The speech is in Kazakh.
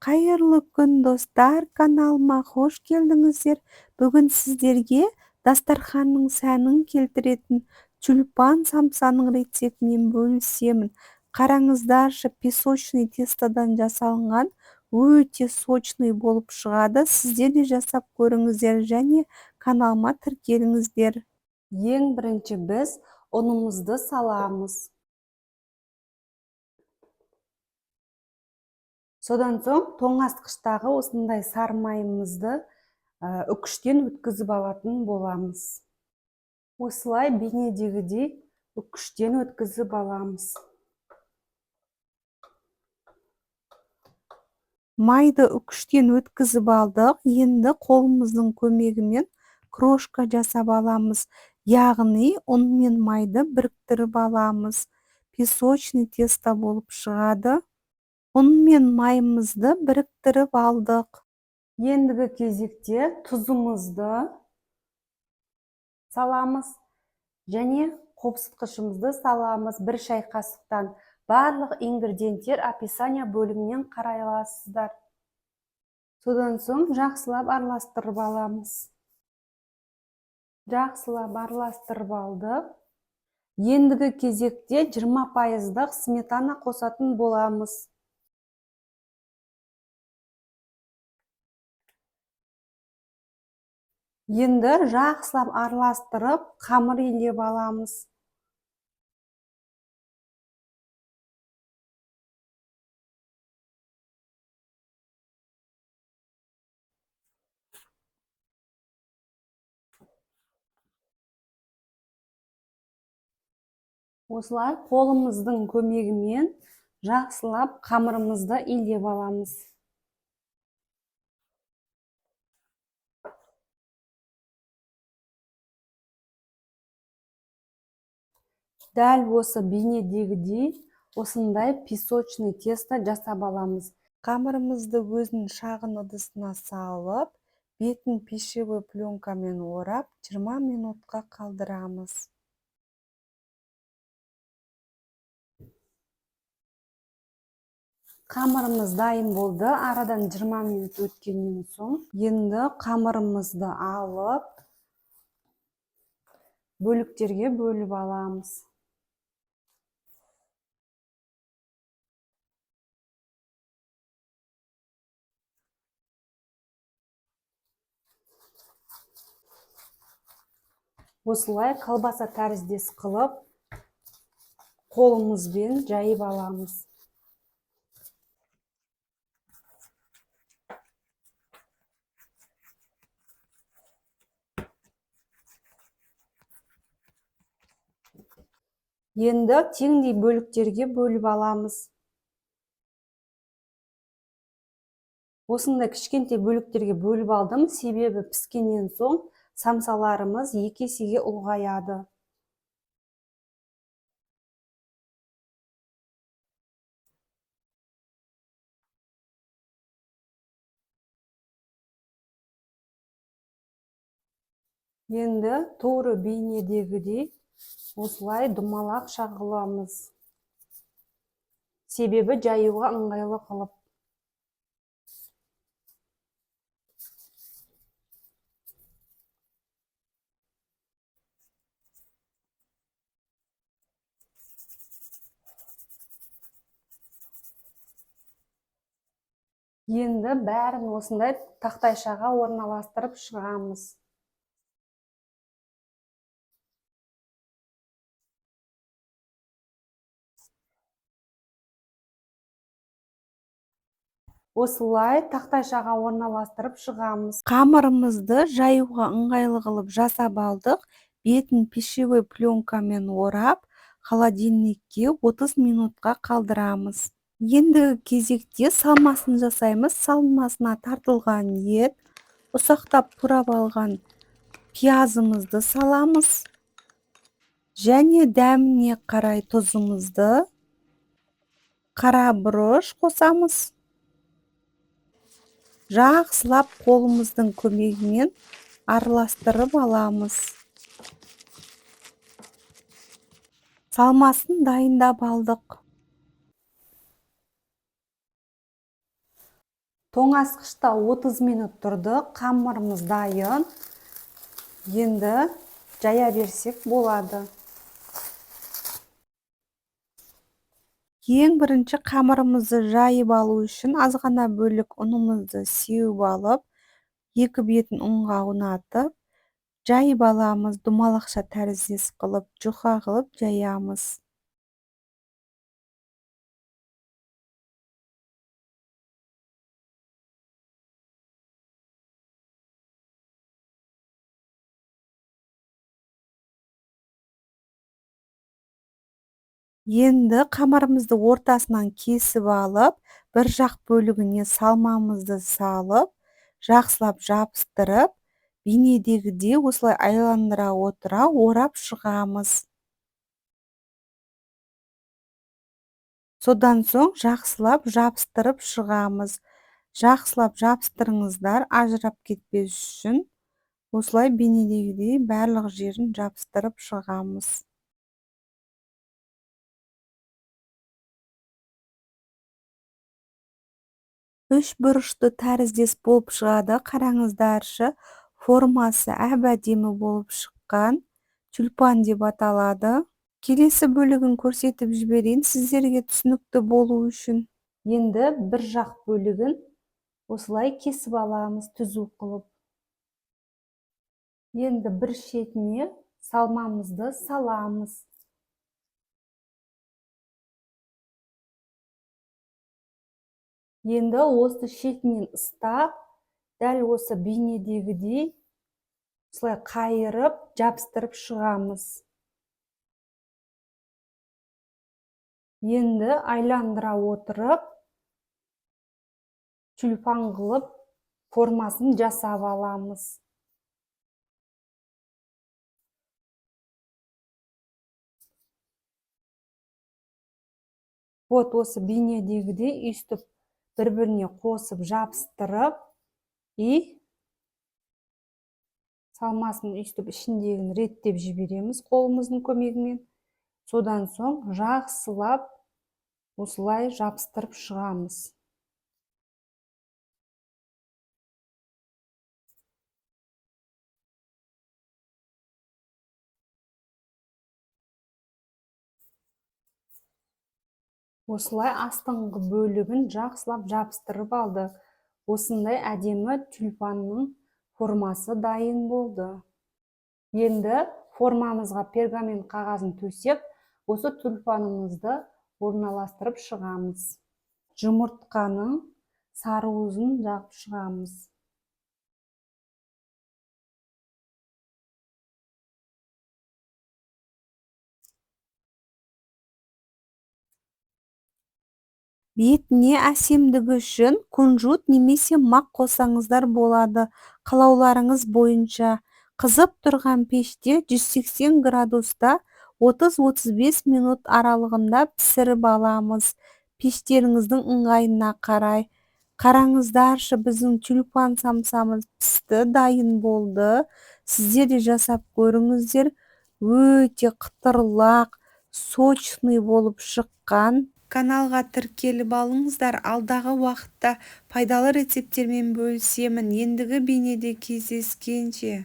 Қайырлы күн, достар! Каналыма қош келдіңіздер. Бүгін сіздерге дастарханның сәнін келтіретін тюльпан самсаның рецептімен бөлісемін. Қараңыздаршы, песочный тестодан жасалынған, өте сочный болып шығады. Сіздер де жасап көріңіздер және каналыма тіркеліңіздер. Ең бірінші біз ұнымызды саламыз. Содан соң тоңазытқыштағы осындай сары майымызды үкіштен өткізіп алатын боламыз. Осылай бейнедегідей үкіштен өткізіп аламыз. Майды үкіштен өткізіп алдық. Енді қолымыздың көмегімен крошка жасап аламыз. Яғни ұн мен майды біріктіріп аламыз. Песочный тесто болып шығады. Ұн мен майымызды біріктіріп алдық. Ендігі кезекте тұзымызды саламыз және қопсытқышымызды саламыз 1 шай қасықтан. Барлық ингредиенттер описание бөлімінен қарай аласыздар. Содан соң жақсылап араластырып аламыз. Жақсылап араластырып алдық. Ендігі кезекте 20% сметана қосатын боламыз. Енді жақсылап араластырып, қамыр илеп аламыз. Осылай қолымыздың көмегімен жақсылап қамырымызды илеп аламыз. Дәл осы бейнедегідей осындай песочный тесто жасап аламыз. Қамырымызды өзінің шағын ыдысына салып, бетін пищевой пленкамен орап, 20 минутқа қалдырамыз. Қамырымыз дайын болды. Арадан 20 минут өткеннен соң енді қамырымызды алып, бөліктерге бөліп аламыз. Осылай колбаса тәріздес қылып, қолымызбен жайып аламыз. Енді теңдей бөліктерге бөліп аламыз. Осындай кішкентай бөліктерге бөліп алдым, себебі піскеннен соң самсаларымыз 2 есеге ұлғаяды. Енді тура бейнедегідей осылай домалақ шағыламыз. Себебі жаюға ыңғайлы қылып. Енді бәрін осындай тақтайшаға орналастырып шығамыз. Осылай тақтайшаға орналастырып шығамыз. Қамырымызды жаюға ыңғайлы қылып жасап алдық. Бетін пищевой пленкамен орап, холодильникке 30 минутқа қалдырамыз. Ендігі кезекте салмасын жасаймыз. Салмасына тартылған ет, ұсақтап турап алған пиязымызды саламыз. Және дәміне қарай тұзымызды, қара бұрыш қосамыз. Жақсылап қолымыздың көмегімен араластырып аламыз. Салмасын дайындап алдық. Тоңазытқышта 30 минут тұрды, қамырымыз дайын. Енді жая берсек болады. Ең бірінші қамырымызды жайып алу үшін азғана бөлік ұнымызды сеуіп алып, екі бетін ұнға аунатып, жайып аламыз, домалақша тәріздес қылып, жұқа қылып жаямыз. Енді қамырымызды ортасынан кесіп алып, бір жақ бөлігіне салмамызды салып, жақсылап жабыстырып, бейнедегідей осылай айландыра отыра орап шығамыз. Содан соң жақсылап жабыстырып шығамыз. Жақсылап жабыстырыңыздар, ажырап кетпес үшін. Осылай бейнедегідей барлық жерін жабыстырып шығамыз. Үш бұрышты тәріздес болып шығады. Қараңыздаршы, формасы әп-әдемі болып шыққан. Тюльпан деп аталады. Келесі бөлігін көрсетіп жіберейін сіздерге түсінікті болу үшін. Енді бір жақ бөлігін осылай кесіп аламыз түзу қылып. Енді бір шетіне салмамызды саламыз. Енді осы шетінен ұстап, дәл осы бейнедегідей осылай қайырып, жабыстырып шығамыз. Енді айландыра отырып, тюльпан қылып формасын жасап аламыз. Вот осы бейнедегідей өйстіп бір-біріне қосып жабыстырып, и салмасын өйстіп ішіндегін реттеп жібереміз қолымыздың көмегімен. Содан соң жақсылап осылай жабыстырып шығамыз. Осылай астыңғы бөлігін жақсылап жабыстырып алды. Осындай әдемі тюльпанның формасы дайын болды. Енді формамызға пергамент қағазын төсеп, осы тюльпанымызды орналастырып шығамыз. Жұмыртқаның сары уызын жағып шығамыз. Бетіне әсемдігі үшін кунжут немесе мақ қосаңыздар болады, қалауларыңыз бойынша. Қызып тұрған пеште 180 градуста 30-35 минут аралығында пісіріп аламыз. Пештеріңіздің ыңғайына қарай. Қараңыздаршы, біздің тюльпан самсамыз пісті, дайын болды. Сіздер де жасап көріңіздер. Өте қытырлақ, сочный болып шыққан. Каналға тіркеліп алыңыздар, алдағы уақытта пайдалы рецепттермен бөлісемін. Ендігі бейнеде кездескенше.